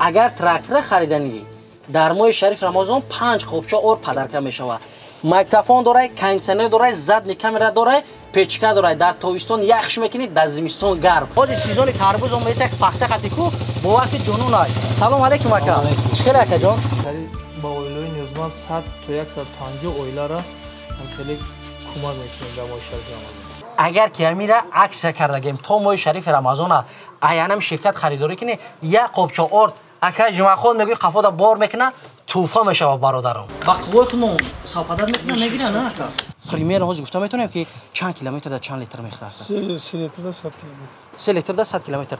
Агар трактора хариданӣ дар моҳи шариф Рамазон 5 қопча ор падарка мешавад. Магнитофон дорай, кондитсионер дорай, задний камера дорай, печка дорай. Дар тобистон яхш мекунӣ, дар зимистон гарм. Ҳозир сезони тарбуз омадаст, як пахта қати ку бо вақти ҷунун ай. Салом алейкум ака. Чӣ хел акаҷон? Ба оилаҳои ниёзманд 100 то 150 оиларо ҳам хеле кӯмак мекунем дар моҳи шарифи Рамазон. Агар ки амира аксия кардагем то моҳи шарифи Рамазона аянам ширкат харидорӣ кунӣ, як қопча орд ака Ҷумъахон мегӯй қафода бор мекуна, тӯҳфа мешавад бародарам. Ба қуввои худмон савпадат мекуна, мегира на ака? Примерно ҳозир гуфта метавонем ки чанд километр да чанд литр мехӯрад? 3 литр да 100 километр. 3 литр да 100 километр.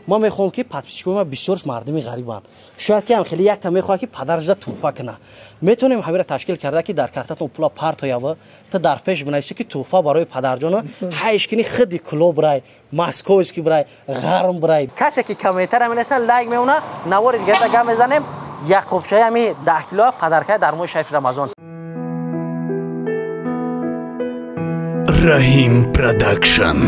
Ма мехоҳам ки подписчикои ма бисёрш мардуми ғарибанд. Шояд ки ҳам хеле якта мехоҳад ки падараш да тӯҳфа куна. Метавонем ҳамира ташкил карда ки дар картатон пула партоява, та дар пеш бинависӣ ки тӯҳфа барои падарҷона, ҳайш кини худи клуб рай, московский брай, ғарм брай. Касе ки комментария менависа, лайк меона, навори дигарда гап мезанем. Як қопчаи ҳами 10 кило падаркай дар моҳи шарифи Рамазон. Раҳим Продакшн.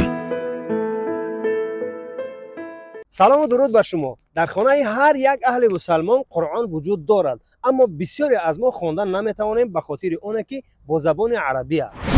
Салому дуруд ба шумо. Дар хонаи ҳар як аҳли мусалмон Қуръон вуҷуд дорад, аммо бисёре аз мо хондан наметавонем ба хотири оне ки бо забони арабӣ аст.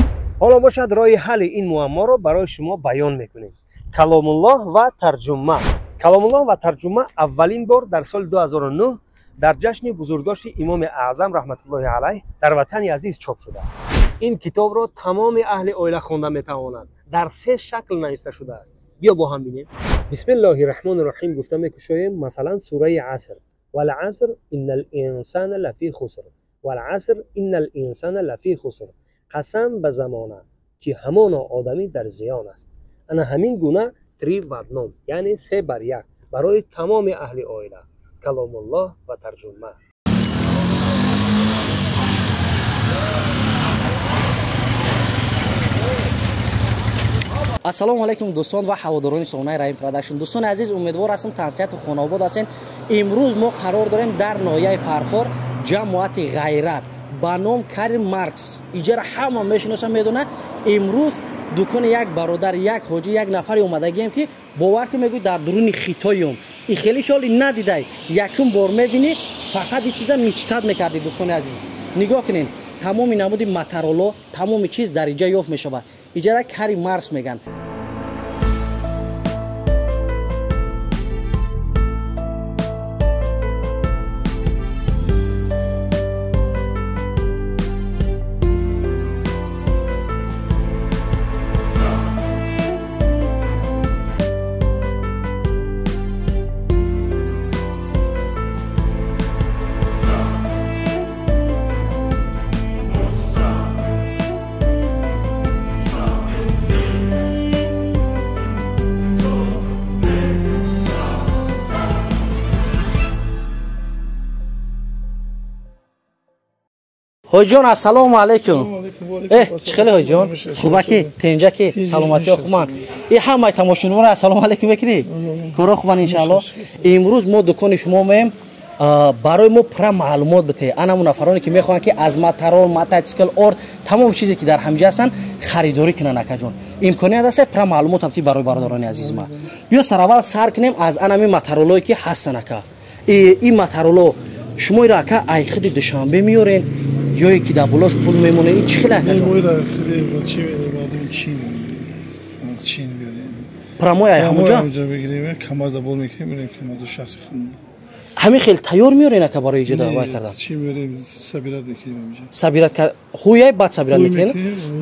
Ҳоло бошад роҳи ҳалли ин муамморо барои шумо баён мекунем. Каломуллоҳ ва тарҷума. Каломуллоҳ ва тарҷума аввалин бор дар соли 2009 дар ҷашни бузургдошти имоми аъзам раҳматуллоҳи алайҳ дар ватани азиз чоп шудааст. Ин китобро тамоми аҳли оила хонда метавонад. Дар 3 шакл нависта шудааст. Биё бо ҳам бинем. Бисмиллоҳи раҳмони раҳим гуфта мекушоем, масалан сураи Аср. Вал аср иннал инсана лафи хуср. Вал аср иннал инсана лафи хуср. Қасам ба замона ки ҳамоно одамӣ дар зиён аст. Ана ҳамин гуна 3 в 1, яъне 3 бар 1 барои тамоми аҳли оила. Каломуллоҳ ва тарҷума. Ассалому алайкум дӯстон ва ҳаводорони сомонаи Раҳим Продакшн. Дӯстони азиз, умедвор ҳастам тансиҳату хонаобод ҳастен. Имрӯз мо қарор дорем дар ноҳияи Фархор, ҷамоати Ғайрат ба ном Карл Маркс. Иҷара ҳама мешиносам, медонад. Имрӯз дукони як бародар, як ҳоҷӣ, як нафаре омадагием ки бовар ки мегӯй дар дуруни Хитоюм. И хеле шоли надидай, якум бор мебинӣ, фақат ин чиза мечтат мекардӣ. Дӯстони азиз, нигоҳ кунед, тамоми намуди мотороло, тамоми чиз дар инҷа ёфт мешавад. Иҷара Карл Маркс мегӯянд. Ҳоҷон, ассалому алайкум. Чӣ хеле ҳоҷон? Хубаки, тенҷаки, саломатиё хубан. И ҳамаи тамошобинонро ассалому алайкум мекунӣ? Коро хубан иншааллоҳ. Имрӯз мо дукони шумо меем, барои мо пурра маълумот битеҳ. Анамун нафароне ки мехоҳанд ки аз моторол, мототсикл, орд, тамом чизе ки дар ҳамҷа ҳастанд харидорӣ кунанд акаҷон. Имконият аст пурра маълумот ҳам ти барои бародарони азизи ма. Биё сараввал сар кунем аз анами моторолое ки ҳастанд ака. Ин мотороло шумо иро ака ай худи Душанбе меёрен ё ки дар болош пул мемонед? Ин чӣ хеле акаҷон? Чин чин биёрем. Прамои ай ҳамуҷа? Ҳамуҷа бигирем, камаза бор мекунем, мебинем камаза шахси худмон. Ҳамин хел тайёр меёрен ака барои иҷода вай кардан? Чи меёрем, сабират мекунем ҳамуҷа. Сабират кар хуяй баъд сабират мекунем?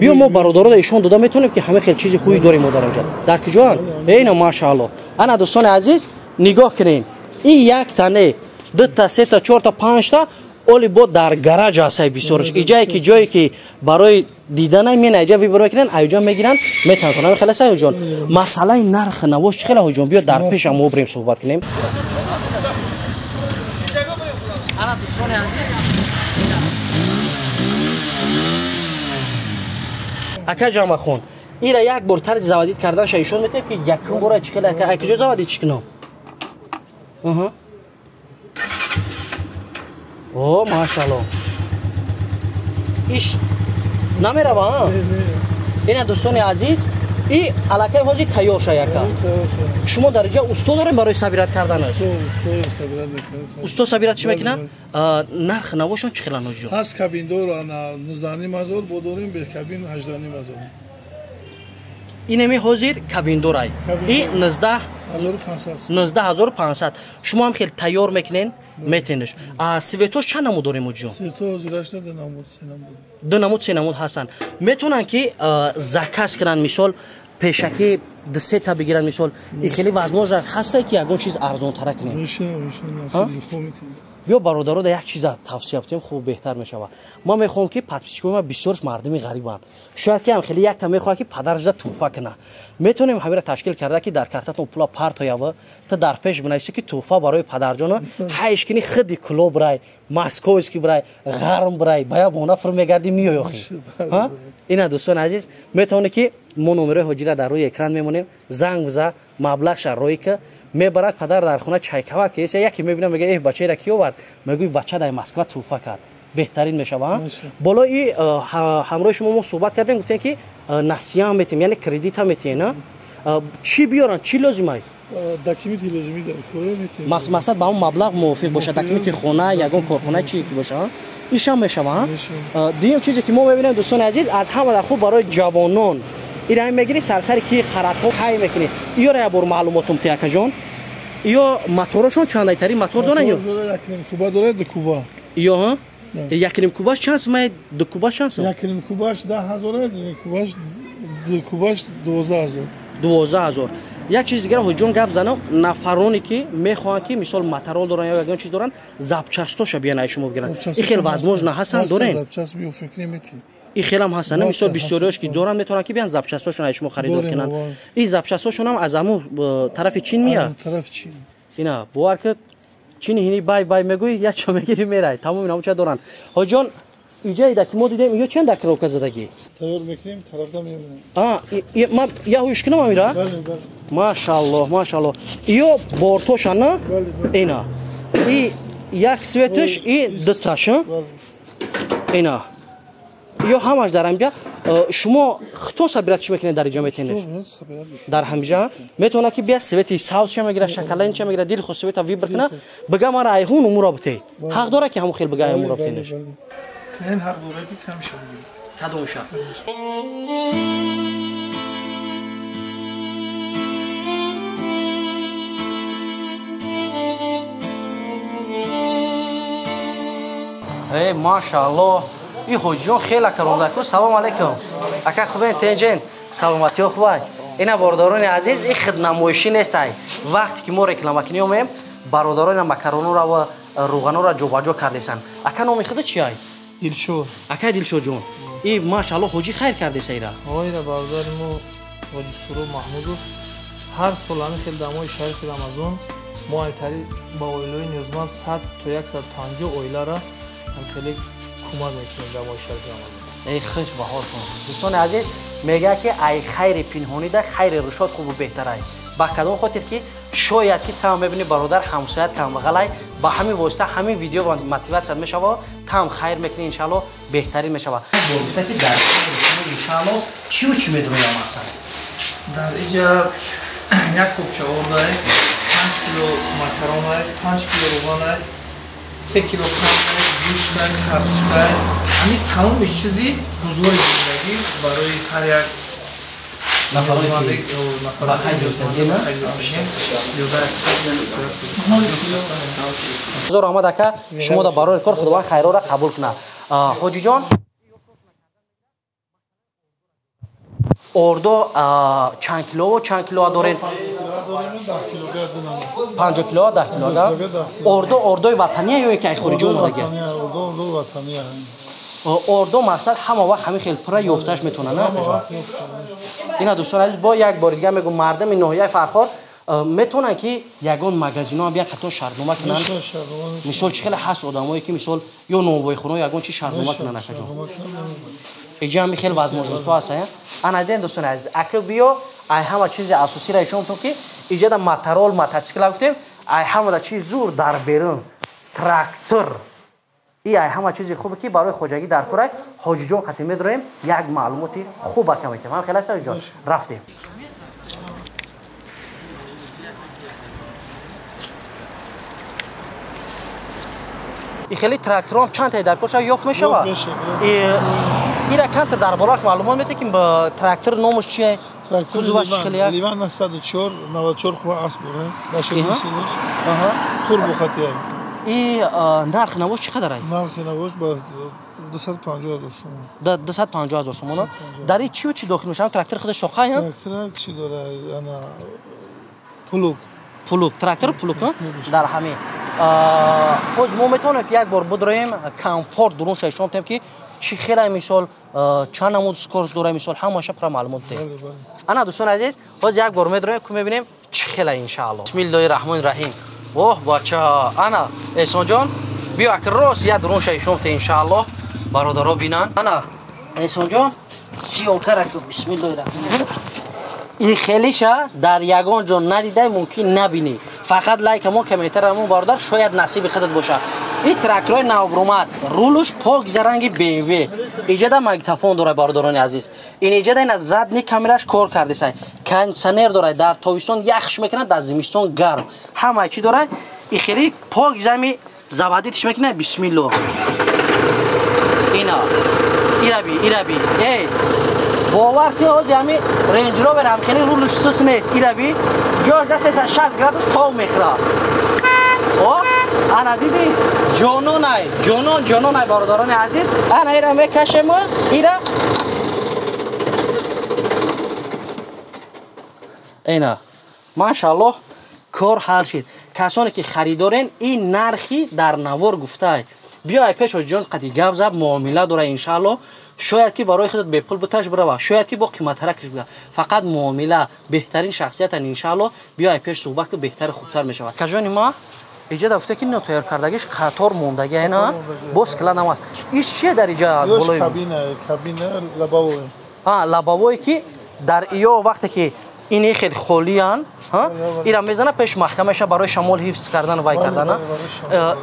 Биё мо бародарода ишон дода метавонем ки ҳамин хел чизи хуй дорем мо дар инҷа. Дар куҷоанд? Эйна машааллоҳ. Ана дӯстони азиз, нигоҳ кунед. Ин якта не, дута, сета, чорта, панҷта оли бо дар гараж ҳастай бисёрш. Иҷае ки ҷое ки барои диданай мена иҷа вибор мекунанд, аюҷа мегиранд, метавонанд. Хеле сай ҳоҷон. Масъалаи нарх навош чӣ хеле ҳоҷон? Биё дар пешам мо бирем суҳбат кунем. Ана дӯстони азиз, ака Ҷамъахон, ира як бор тарзи заводид карданша ишон метавем ки якум бора чӣ хеле ака, ай куҷо заводид чӣ кунам? О, машалло. Иш намерава, а? Ина дӯстони азиз, И аллакай ҳозир тайёр ша яка. Шумо дар инҷа усто дорем барои собират карданаш? Усто собират мекунад. Усто собират чӣ мекунад? Нарх навошон чӣ хелан, ҳоҷиҷон? Ҳаст кабиндор 19,5 ҳазор, бо дорем бе кабин 18,5 ҳазор. Инеми ҳозир кабиндорай. И 19 19500. Шумо ҳам хел тайёр мекунен, метенеш. А цветош чанд намуд дорем, ҳоҷиҷон? Цвето ҳозираш ду намуд, се намуд. Ду намуд, се намуд ҳастанд. Метавонанд ки заказ кунанд, мисол пешакӣ ду сета бигиранд, мисол и хеле возможно ҳаста ки ягон чиз арзонтара кунем? Биё, бародаро, да як чиза тавсия бутем, хуб беҳтар мешавад. Ман мехоҳам ки подписчикои ман бисёрш мардуми ғарибанд, шояд ки ҳам хеле якта мехоҳад ки падарашда тӯҳфа кунад. Метавонем ҳамира ташкил карда ки дар картатон пула партоява, та дар пеш бинависе ки тӯҳфа барои падарҷона, ҳайш кини худи куло бирай, московский бирай, ғарм бирай, ба як бона фур мегардӣ, миёй охи. Ина, дӯстони азиз, метавонед ки мо номерои ҳоҷира дар рӯи экран мемонем, занг биза, маблағша роӣ ка, мебарад, падар дар хона чайкавад ки эса яке мебинам, мега: «Эҳ, бачаера ки овард?» Мегӯй: «Бача дар Москва тӯҳфа кард». Беҳтарин мешава. Болои ҳамроҳи шумо мо суҳбат кардем, гуфтем ки насияам метем, яъне кредитам метиҳем. Чӣ биёранд, чӣ лозимай? Документи лозимӣ дар кора метиҳем. Мақсад ба он маблағ мувофиқ бошад, документи хона, ягон корхона, чи ки боша, ишам мешава. Дуюм чизе ки мо мебинем, дӯстони азиз, аз ҳама хуб барои ҷавонон ира мегирӣ, сарсари ки қаратҳо ҳай мекунӣ. Иёра як бор маълумотум ти, акаҷон. Ё моторашон чандайтари мотор доранд ё? Куба дорад, ду куба. Ё якним кубаш чанд сумай, ду кубаш чанд сум? Якним кубаш 10 000, кубаш, ду кубаш 12 000. 12 000. Як чиз дигар, ҳоҷиҷон, гап занам. Нафароне ки мехоҳанд ки мисол моторол доранд ё ягон чиз доранд, запчастоша биён ай шумо бигиранд, и хел возможно ҳастанд, дорем? И хелам ҳастанд, мисол бисёриёш ки доранд, метавонанд ки биён запчастошон ай шумо харидор кунанд. И запчастошонам аз ҳамун тарафи Чин меяд? Ина бовар ки чини ҳини бай бай мегӯӣ, як чо мегири, мерай, тамоми намуча доранд. Ҳоҷиҷон, иҷаида ки мо дидем, ё чанд дар коробка задагӣ? Тайёр мекунем, тарафда мемонем. Ман я ҳуш кунам амира? Машааллоҳ, машааллоҳ. Ё бортоша на? Ина и як цветаш, и дуташ, ина ё ҳамаш дар ҳамҷа. Шумо хто собират чӣ мекунед, дар иҷа метенед? Дар ҳамҷа метавонад ки бия, цвети сабз ча мегира, шоколадин ча мегира, дили худ цвета выбор куна, бига: «Мара айҳун умуро бите». Ҳақ дора ки ҳамун хел бига: «Умуро битенеш». Ҳақ дора ки камша бигирад. Кадомша? Э, машааллоҳ, и ҳоҷиён хеле карондаку. Салому алайкум, ака, хубен, тенҷен, саломатиё хубай? Ина, бародарони азиз, ин хиднамоишӣ нестай. Вақте ки мо рекламакунӣ омем, бародарона макаронура ва рӯғанура ҷобаҷо кардесанд. Ака, номи худа чи ай? Дилшод. Акай Дилшодҷон, и машаалло, ҳоҷӣ хайр кардеса ира. Ира бародари мо ҳоҷи Суроб Маҳмудов ҳар сол ҳамин хел дар моҳи шарифи Рамазон мо ҳамитари ба оилаҳои ниёзманд 100 то 150 оилара ҳам хеле кӯмак мекунем дар моҳи шарифи Рамазон. Эй, хуш ба ҳолтон. Дӯстони азиз, мегӯяд ки ай хайри пинҳонида хайри рушод хубу беҳтарай. Ба кадом хотир ки шояд ки там мебини, бародар, ҳамсоят камбағалай, ба ҳамин восита ҳамин видео мотиватсият мешава, там хайр мекунӣ, иншаалло беҳтарин мешава. Гуфта ки дар иншаалло чию чӣ медроям асан? Дар иҷа як хубча ордай, 5 кило макаронай, 5 кило рӯғанай, 3 кило қандай, гӯштай, картошкай, ҳамин тамоми чизи рӯзгори зиндагӣ барои ҳар як нафароне ба хайр зиёда аз ҳазор омад. Ака, шумо да барори кор, Худованд хайрора қабул кунад. Ҳоҷиҷон, ордо чанд килово, чанд килоа дорен? 50 килоа, 10 килоа ордо. Ордои ватания ё ки ай хориҷа омадаги? Ордо мақсад ҳама вақт ҳамин хел пурра ёфтааш метавонад, на? Ина, дӯстони азиз, бо як бори дигар мегӯм, мардами ноҳияи Фархор метавонанд ки ягон магазино бия қатор шартнома кунанд. Мисол, чӣ хеле ҳаст одамое ки мисол ё нонвойхоно, ягон чи шартнома кунанд, акаҷон? Иҷа ҳами хел возможностҳо ҳастанд. Ана дидем, дӯстони азиз, ака биё, ай ҳама чизи асосиро ишон гуфтам ки иҷада моторол, мотоцикла гуфтем, ай ҳамада чиз зур дар берун трактор. И ай ҳама чизи хубе ки барои хоҷагӣ дар кор ҳоҷиҷон қати медроем, як маълумоти хуб ака метем. Ҳам хеле аст ҳоҷиҷон, рафтем. И хеле тракторам чанд тай дар кор шава ёфт мешава? Ира камтар дар борааш маълумот мете ки трактор номаш чие? Кузоваш чӣ хеле? Ливан 904 94 қува асп дора. Даши силаш. Турбо хатия. И нархи навош чӣ қадар ай? Нархи навош ба 250 ҳазор сомон. 250 ҳазор сомон. Дар ин чӣ чӣ дохил мешавад? Трактор худаш шоха я? Трактор чӣ дора? Ана плуг. Плуг, трактор плуг, дар ҳамин. Ҳоз мо метавонем ки як бор бидроем комфорт дурун шашон тем ки чӣ хеле мисол чанд намуд скорость дора мисол ҳамаша пура маълумот дем. Ана дӯстони азиз, ҳоз як бор медроем ку мебинем чӣ хеле иншаалло. Бисмиллоҳи раҳмони раҳим. Воҳ бача, ана Эҳсонҷон, биё ак рост як дурун шашон те иншаалло бародаро бинанд. Ана Эҳсонҷон, сиёнкара ку бисмиллоҳи раҳмони раҳим. Ин хелиша дар ягон ҷо надидай, мумкин набинӣ. Фақат лайк мо, комментар мо бародар, шояд насиби худат бошад. Ин тракторҳои навбурумад, рулуш пок заранги BMW. Иҷада магнитофон дорад бародарони азиз. Ин иҷада ина задний камераш кор кардесай. Кондитсионер дорад, дар тобистон яхш мекунад, дар зимистон гарм. Ҳама чӣ дорад? Ин хели пок зами заводить мекунад, бисмилло. Ина. Ираби, ираби. Эй, бовар ки ҳозир ҳами Range Rover ҳам хеле рулш сус нест. Ираби ҷош да 360 градус тов мехӯрад. О, ана дидӣ? Ҷононай, ҷонон, ҷононай бародарони азиз. Ана ира мекашем, ира ина. Машааллоҳ, кор ҳал шид. Касоне ки харидорен, ин нархи дар навор гуфтай. Биё ай пеш ҳоҷиҷон қати гап зад, муомила дора иншааллоҳ. Шояд ки барои худат бепул буташ бирава, шояд ки бо қиматтарак бира. Фақат муомила, беҳтарин шахсиятан иншааллоҳ. Биё ай пеш суҳбат ки беҳтар хубтар мешавад. Кажони ма иҷа гуфта ки тайёр кардагиш қатор мондаги айна боз склад ам аст. Иш чие дар иҷа болои? Кабина, кабина лобовой. А, лобовой ки дар иё вақте ки ин хел холиян, ира мезана пеш маҳкам меша барои шамол ҳифз кардан вай кардан.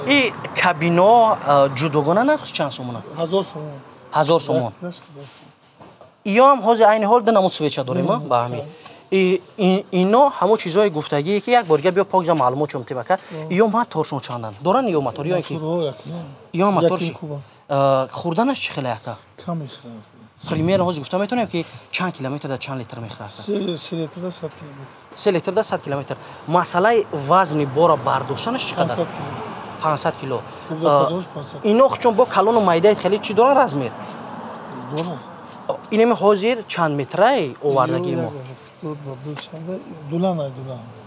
И кабино ҷудогона нархш чанд сомона? 1000 сомон. 1000 сомон. Иё ҳам ҳозир айни ҳол ду намуд свеча дорем ба ҳамин. Ино ҳамон чизҳои гуфтагие ки як бор дига биё покза маълумот чом тибака. Иё моторшон чанданд? Доранд иё мотор ё ки? Иё мотор хӯрданаш чӣ хеле ака? Кам мехӯрад. Примерно ҳозир гуфта метавонем ки чанд километр да чанд литр мехӯрад? 3 литр да 100 километр. 3 литр да 100 километр. Масъалаи вазни бора бардоштанаш чӣ қадар? 500 кило. Ино чун бо калону майдаи хеле чӣ доранд размер? Инами ҳозир чанд метрае овардагии мо?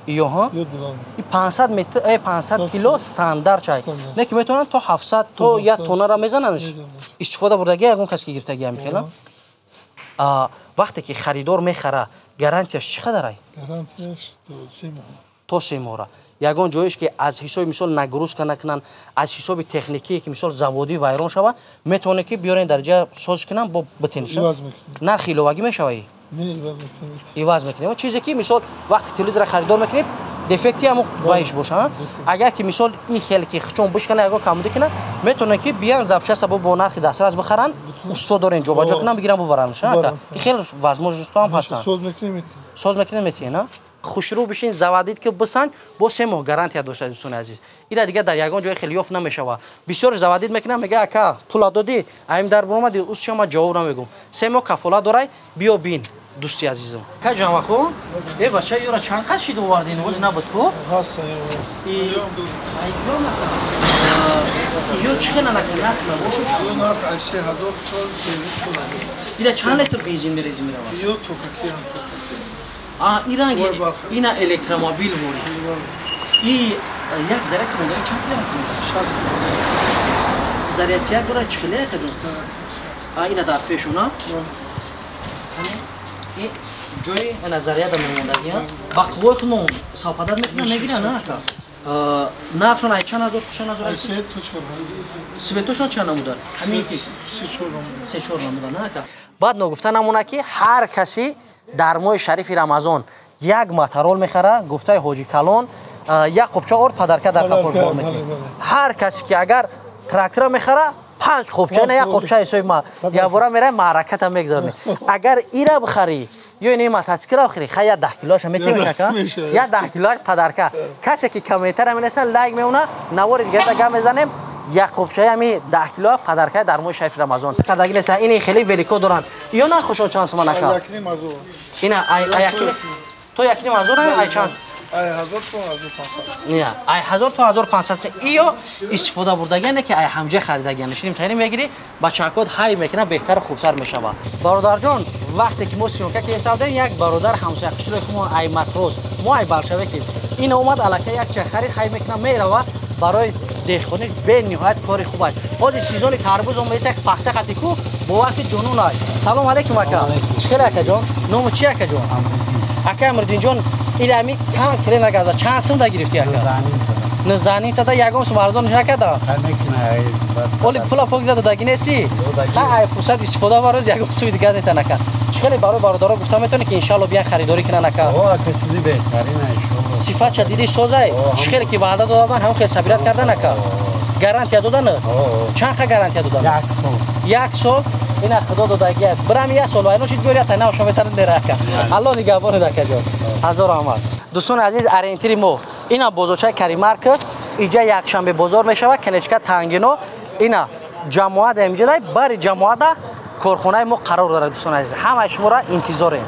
Иё ҳа? И 500 метр, 500 кило стандарт чай. Не ки метавонанд то 700 то 1 тоннара мезананд. Истифода бурдаги ягон кас ки гирифтаги ҳами хела? Вақте ки харидор мехара, гарантияш чӣ қадар ай? Гарантияш то 3 моҳ. То 3 моҳра. Ягон ҷоеш ки аз ҳисоби мисол нагрузка накунанд, аз ҳисоби техникие ки мисол заводӣ вайрон шава, метавонед ки биёрен дар ҷа соз кунам бо битениша. Нархи иловагӣ мешава? Иваз мекунем. Чизе ки мисол вақте телевизора харидор мекунем, дефекти ҳамон вайш боша. Агар ки мисол ин хеле ки чун бишкана ягон камбудӣ кунад, метавонед ки биян запчаста бо нархи дастрас бихаранд, усто дорен ҷобаҷо кунанд, бигиранд бубаранд. Ин хеле возможностҳо ҳам ҳастанд. Соз мекунем метиҳен. Хушрӯ бишин, заводить ки бисанҷ, бо 3 моҳ гарантия дошта дӯстони азиз. Ира дигар дар ягон ҷои хеле ёфт намешава. Бисёр заводить мекунам, мега ака, пула додӣ, аим дар буромадӣ, ус шама ҷавоб намегум. 3 моҳ кафолат дорай, биё бин, дӯсти азизам. Ка ҷамъахун? Э бача, ёра чанд қад шид овардин? Ҳоз набуд ку? Ё чӣ хела нака нарх набошу? Нарх аз 3000 то 34. Ира чанд литр бензин мерези меравад? Ё токаки ҳам. А, иранги ина электромобил вори. И як заряд медаи чанд километр медад? 60 километр. Заряд як дора чӣ хеле яка ҷон? А, ина дар пешона? И ҷои ина заряда мемондагӣ, ба қуввои худмон совпадать мекунад, мегиранд, на ака? Нархшон ай чанд ҳазор, чанд ҳазор? Ай 3 то 4. Светошон чанд намудар? Ҳамин ки 3 4 намудар. 3 4 намудар, на ака? Баъд ногуфта намона ки ҳар каси дар моҳи шарифи Рамазон як моторол мехара, гуфтаи ҳоҷи калон, як қубча орд подарка дар қафор бор мекунед. Ҳар касе ки агар Трактора мехара, панҷ қопча, ина як қопча ҳисоби ма. Якбора мерай, маъраката мегзаронӣ. Агар ира бихарӣ ё ин мотоциклро бихарӣ, хай, я 10 килоаша метавониш, ака, я 10 килоаш подарка. Касе ки комментария менависа, лайк мемона, навори дигарда гап мезанем. Як қопчаи ҳами 10 килоа подарка дар моҳи шарифи Рамазон. Кадаги неста, ини хеле велико доранд. Ё нархошон чанд сомон, ака? Ина то 1,5 ҳазор, ай чанд? Ай 1000 то 1500. Не, ай 1000 то 1500. Иё истифода бурдагиане, ки ай ҳамҷа харидагиане, шиним тайри мегирӣ, бачакот ҳай мекунад, беҳтару хубтар мешавад. Бародарҷон, вақте ки мо съёмка ки ҳисабдем, як бародар, ҳамсоя қишлои хумон, ай матрос, мо ай балшавеки, ин омад, аллакай якча харид, ҳай мекунад, мерава. Барои деҳқонӣ бениҳоят кори хуб аст. Ҳозир сезони тарбуз омаист, як пахта қати ку бовар ки ҷунун ай. Салом алейкум, ака. Чӣ хеле, акаҷон? Ному чи, акаҷон? Ака Амриддинҷон, илами кам киле нагазда. Чанд сум да гирифтӣ, ака? 19,5 тада. Ягон сум арзон накарда? Оли пула пок зада даги неси? Ай фурсат истифода бароз, ягон суми дигар нетан, ака. Чӣ хеле барои бародаро гуфта метавонӣ, ки иншалло биян, харидорӣ кунан, ака? Сифатша диди, созай? Чӣ хеле ки ваъда дода, ҳамон хел собирать кардан, ака? Гарантия додан? Чанд қа гарантия додан? Як сол. Ина худо додагият, бирам як сол вайрон шид, гӯр ята наоша метарад, мера, ака. Алло нигаҳбонед, акаҷон, ҳазор раҳмат. Дӯстони азиз, ориентири мо ина бозорчаи Каримарк аст. Иҷа якшанбе бозор мешавад, конечка Тангино. Ина ҷамоат, инҷа бари ҷамоата корхонаи мо қарор дорад. Дӯстони азиз, ҳамаи шуморо интизорем.